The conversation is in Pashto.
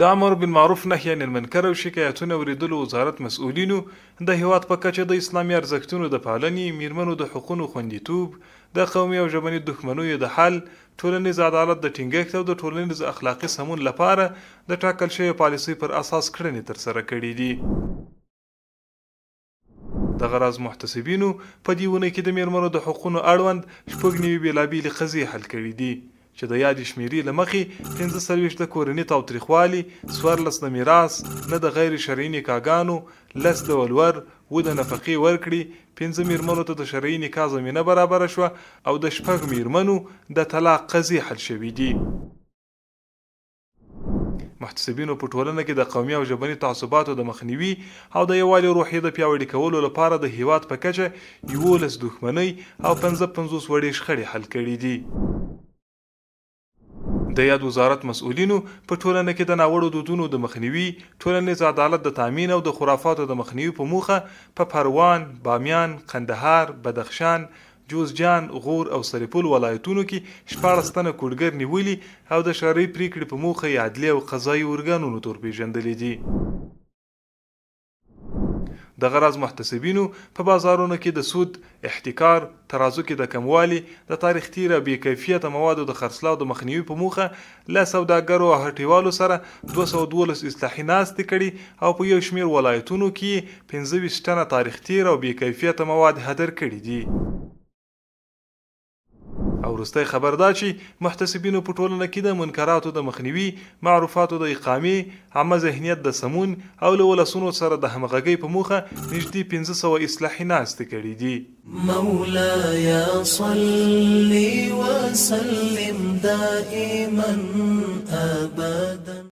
د امر بالمعروف نهی عن المنکر او شکایتونو اورېدلو وزارت مسؤلینو د هېواد په کچه د اسلامي ارزښتونو د پالنې، میرمنو د حقونو خوندیتوب، د قومي او ژبني دښمنیو د حل، ټولنیز عدالت د ټینګښت او د ټولنیز اخلاقي سمون لپاره د ټاکل شوې پالیسۍ پر اساس کړنې ترسره کړې دي. دغه راز محتسبینو په دې اونۍ کې د میرمنو د حقونو اړوند 96 بېلابېلې قضیې حل کړې دي چې د یادې شمېرې له مخې 45 د کورني تاوتریخوالي، 14 د میراث، 9 د غیر شرعي نکاحګانو، 10 د ولور، 7 د نفقې ورکړې، 5 میرمنو ته د شرعي نکاح زمینه برابره شوه او د 6 میرمنو د طلاق قضیې حل شوې دي. محتسبینو په ټولنه کې د قومي او ژبني تعصباتو د مخنیوي او د یووالي روحیې د پیاوړي کولو لپاره د هیواد په کچه 11 دښمنۍ او 55 وړې شخړې حل کړې دي. د یاد وزارت مسؤلینو په ټولنه کې د ناوړو دودونو د مخنیوي، ټولنیز عدالت د تامین او د خرافاتو د مخنیوي په موخه په پروان، بامیان، قندهار، بدخشان، جوزجان، غور او سرپل ولایتونو کې 16 تنه کوډګر نیولي او د شرعي پرېکړې په موخه یې عدلي او قضايي ارګانونو ته ورپېژندلي دي. دغه راز محتسبینو په بازارونو کې د سود، احتکار، ترازو کې د کموالي، د تاریخ تېر او بې کیفیته موادو د خرڅلاو د مخنیوي په موخه له سوداګرو او هټیوالو سره 212 اصلاحي ناستې کړي او په یو شمېر ولایتونو کې یې 25 ټنه تاریخ تېر او بې کیفیته مواد هدر کړي دي. او وروستی خبر دا چې محتسبینو په ټولنه کې د منکراتو د مخنیوي، معروفاتو د اقامې، عامه ذهنیت د سمون او له ولسونو سره د همغږۍ په موخه نږدې 500 اصلاحي ناستې کړې دي. مولاي صل وسلم دائما ابدا.